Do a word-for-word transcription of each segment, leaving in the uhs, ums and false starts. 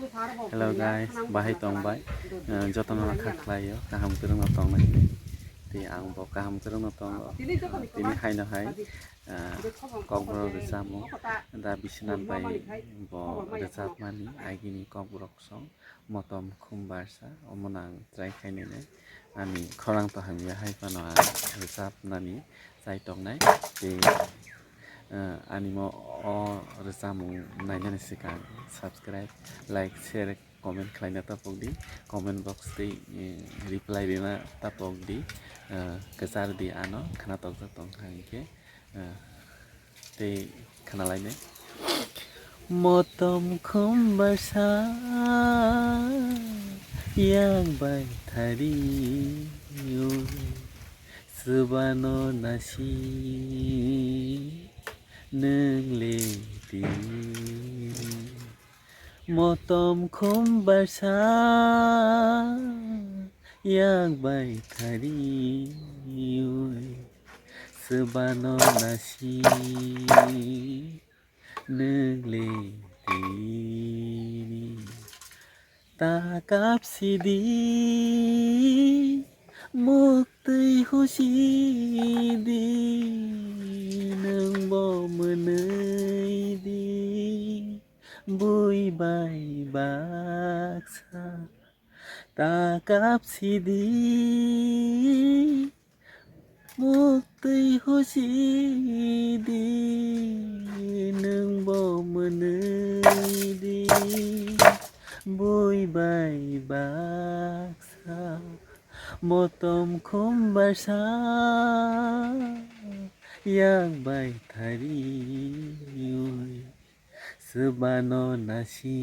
Hello guys, bahai tong bai? Eh, jotono no kha khlaio, kaham kwrwngno tong nai hinwi. Tei ang bo kaham kwrwngno tongo. Tini haino hai, eh, kokborok rwchapmung da Biswanath bai bo rwchapmani agini kokborok song Motom Khumbarsa, omono ang try khainai. Ani khorang to hamya hai phano ang rwchapnani chai tongnai. Tei, eh, ani mo o rwchapmung nainani swkang subscribe, like, share, comment khlaina tapok di. Comment box tei, eh, reply rina tapok di. Eh, kwchar di ano khna tokjak tongkha hinkhe, eh, tei khnalainai. Motom Khumbarsa yak bai thari o, swbano nasi nwng le tini. Motom Khumbarsa yak bai thari o, swbano nasi nwng le tini. Ta kap sidi, muktwi husidi, nwng bo mwnwi di, bui bai baksa. Ta kap sidi, muktwi husidi, nwng bo mwnwi di, bui bai baksa. Motom Khumbarsa yak bai thari o, swbano nasi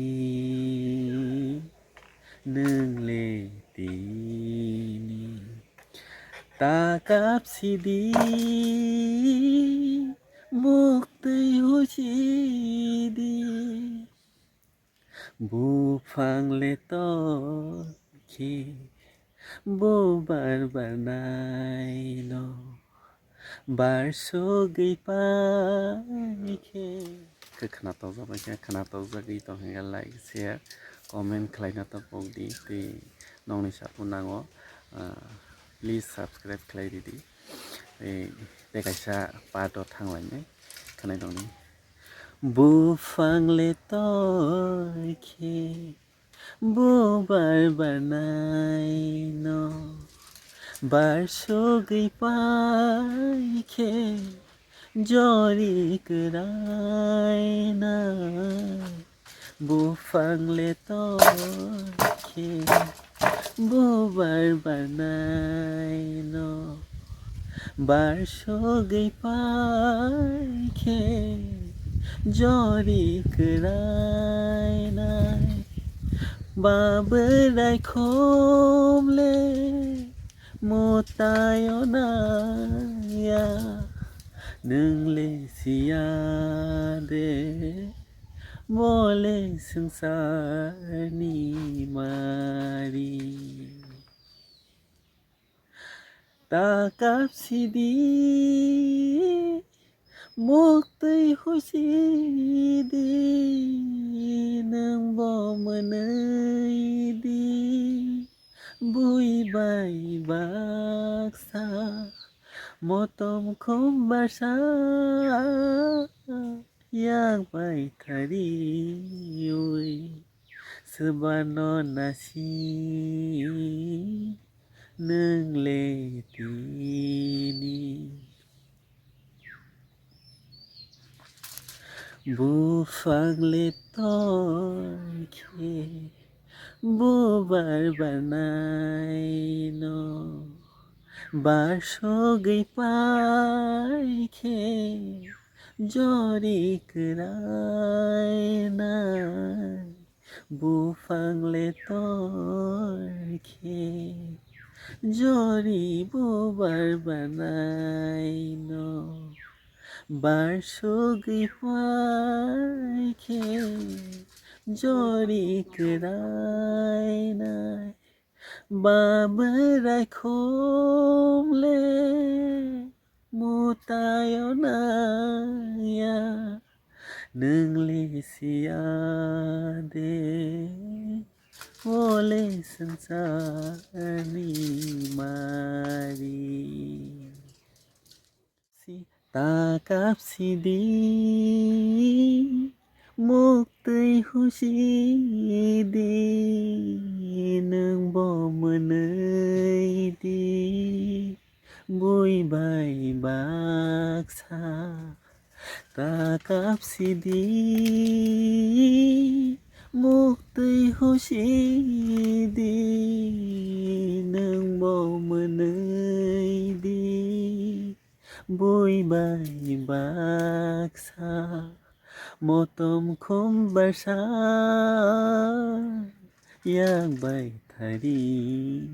nwng le tini. Ta kap sidi, muktwi husidi, buphang le tokhe bubar barnaino, bar sogwi pai khe. Khe khna tokjak bai khe, khna tokjagwi tong khe like, share, comment khlaina tapok di. Tei nokni sapo nango, ah, please subscribe khlai ridi. Tei, tei kaisa part o thanglainai khnai tongni. Buphang le tokhe bubar barnaino, bar sogwi pai khe jori kwrainai. Buphang le tokhe bubar barnaino, bar sogwi pai khe jori kwrainai. Ba bwrai khum le mwtaio nangya, nwng le siya de, bo le swngcharni mari. Ta kap sidi, muktwi husidi, nwng bo mwnwi di, bui bai baksa. Motom Khumbarsa yak bai thari o, swbano nasi nwng le tini. Buphang le tokhe bubar barnaino, bar sogwi pai khe jori kwrainai. Buphang le tokhe jori bubar barnaino, bar sogwi pai khe jori kwrainai. Ba bwrai khum le mwtaio nangya, nwng le siya de, Ole swngcharni mari. Si ta kap si di, muktwi husi di, nwng bo mwnwi di, bui bai baksa. Ta kap si di, muktwi husi di, nwng bo mwnwi di, bui bai baksa. Motom khum barsa, yak bai thariwi,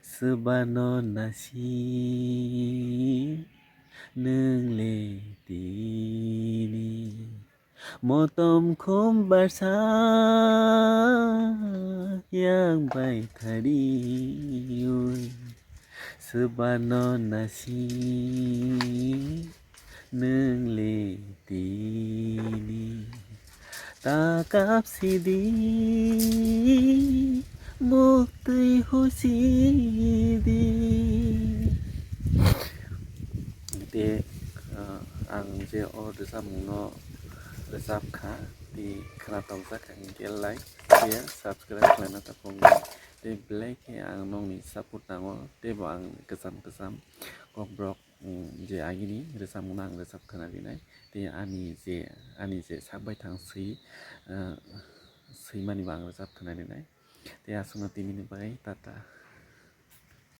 swbano nasi, nwng le tini. Motom khum barsa, yak bai thariwi, swbano nasi, nwng le tini. Ta kap si di, muktwi husi di. Te, ah, ang je o rwchapmungno rwchap kha, tei khwnatok jak kha hwnkhe like, share, subscribe khlaina ta phungo. Tei belai khe ang nokni support nango, teibo ang kwcham kwcham kokborok, mm, je agini rwchapmungno ang rwchap khwna rinai. Tei ani je, ani je sak baithang swi, ah, swimani bo ang rwchap khwna rinai. Tei aswkno tinini bagwi tata.